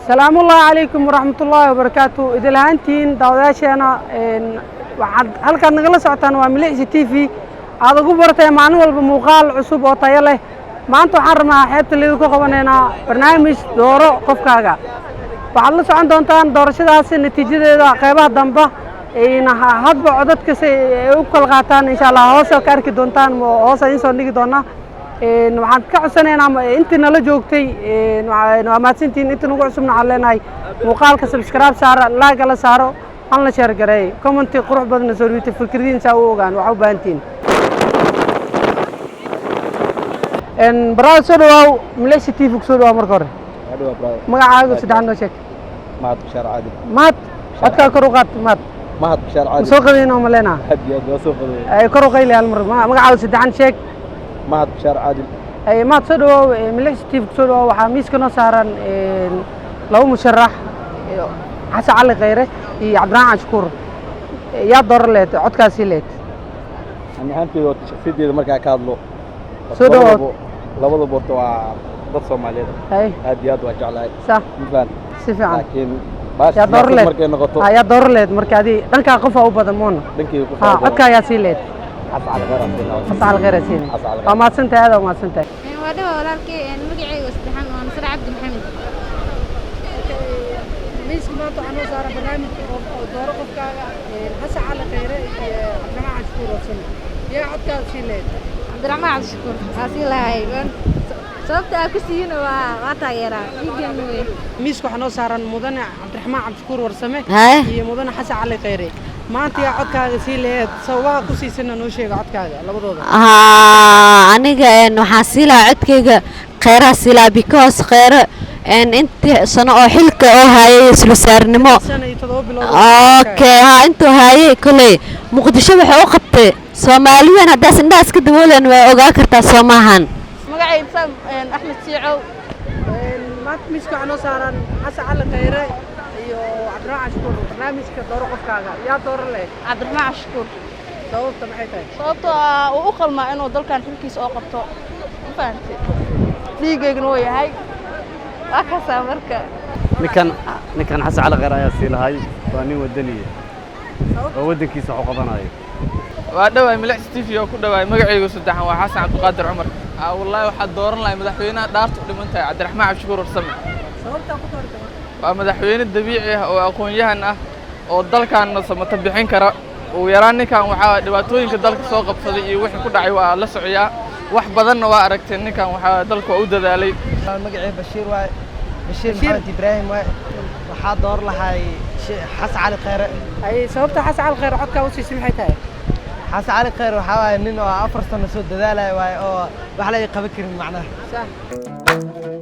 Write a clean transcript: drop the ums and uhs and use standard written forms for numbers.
Salaamullaahi calaykum waraxmatullaahi wabarakaatu. Idil ahaantiin daawadayaasheena, waxaad halkaad nagala socotaan waa Milicsi TV. Aad ugu baratay maalin walba muuqaal cusub oo tayo leh. Maanta waxaan rabnaa xeebta Liido ku qabanaynaa barnaamij dooro qofkaaga. Waxaad la socon doontaan doorashadaasi natiijadeeda qeybaha dambe, hadba codadka si ay u kala qaataan, insha Allah hoose ka arki doontaan, hoose idiin soo dhigi doonaa. Waxaan ka codsanaynaa intii nala joogtay, waa mahadsantihiin. Intii nagu cusubna waxaan leenahay muuqaalka subscribe saara, like la saaro, han la share gareey, comment-i qurux badanna soo dhiibtay, fikradiin saa u ogaan waxaa u baahantihiin. Brother, soo dhawaaw, Milicsi TV ku soo dhawaaw. Marka hore magacaaga saddexaad noo sheeg. Mahad Bishaar Caadil. Mahad, codkaa kor u qaad, Mahad. Mahad Bishaar Ma Caadil. soo qadayna ma leenaha? Aad iyo aad waa soo qadeeyay. Kor u qayli hal mar. Magacaaga saddexan sheeg. Mahad Bishaar Caadil. Mahad, soo dhawaaw, Milicsi TV ku soo dhawaaw. Waxaa miiska noo saaran laba musharax, Xasan Cali Khayre iyo Cabdiraxmaan Cabdishakuur. Yaa dooran leed, codkaasii leed? Ani ahaanteyda, horta shakhsiyadeeda markaa ka hadlo, Soo dhawaad. Labadaba horta waa dad Soomaaliyeed. Aad iyo aad waa jeclahay. Ma fahan? Si fiican. Laakiin baasha Yaa dooran siyaasad leed? markay noqoto, Yaa dooran leed? Marka adi dhankaa qofaa u badan moona? Dhankeyga ku Codkaa yaa sii leed? Xasan Cali Khayre aan siin lahaa. Xasan Cali Khayre siin. Xasan Cali. Waa mahadsantahay, aad waa mahadsantahay. Waa dhawa walaalkay. Magacayga saddexan waa Nasre Cabdi Maxamed. Miiska maanta waxaa noo saaran barnaamijka oo dooro qofkaaga, Xasan Cali Khayre iyo Cabdiraxmaan Cabdishakuur Warsame. Yaa codkaada sii leed? Cabdiraxmaan Cabdishakuur waa sii lahay. Sababta aa ku siiyina waa taageeraa dhiiggan wey. Miiska waxaa noo saaran mudane Cabdiraxmaan Cabdishakuur Warsame Haye. iyo mudane Xasan Cali Khayre. Maanta yaa codkaaga sii leheed? Sababaha ku siisana noo sheega, codkaaga labadooda. Haa, aniga waxaan sii lahaa codkayga Kheyraa sii lahaa, because Kheyre intii sano oo xilka oo hayay isla saarnimo Sano iyo 7 bilood. Okay, haa, intuu hayay koley Muqdisho waxay u qabtay Soomaaliyan. Haddaas indhaha iska daboolan way ogaa kartaa, soo maahan? Magacayga Ibsaam Axmed Siicow. Maanta miiska waxaa noo saaran Xasan Cali Khayre iyo Cabdiraxmaan Cabdishakuur, barnaamijka dooro qofkaaga. Yaa dooran leh? Cabdiraxmaan Cabdishakuur. Sababta maxay tahay? Sababtoo ah uu u qalmaa inuu dalkan xilkiisa oo qabto, ma fahamtay? Dhiigaygana wuu yahay, waa kaasaa marka. Ninkan Xasan Cali Kheyr ayaa sii lahay. Waa nin wadaniya oo waddankiisa wax u qabanayo. Waa dhawaay, Milicsi TV oo ku dhawaay. Magacaygu saddexan waa Xasan Cabdiqaadir Cumar. Wallaahi waxaad dooran lahay madaxweynaha dhaartu u dhiman tahay, Cabdiraxmaan Cabdishakuur Warsame. Sababtaa ku doortay? Waa madaxweyne dabiici ah oo aqoon-yahan ah oo dalkaanna samata bixin kara. Ugu yaraan ninkan waxaa dhibaatooyinka dalka soo qabsaday iyo wixii ku dhacay waa la socoyaa, wax badanna waa aragteen. Ninkan waxaa dalka waa u dadaalay. Magacii Bashiir waaye, Bashiir Maxamed Ibraahim waaye. Waxaa door lahay Xasan Cali Kheyre. Ay, sababta Xasan Cali Khayre codkaa u siisay maxay tahay? Xasan Cali Kheyre waxaa waaye nin oo 4 sano soo dadaalaya waaye oo wax laga qaban karin macnaha. Sax.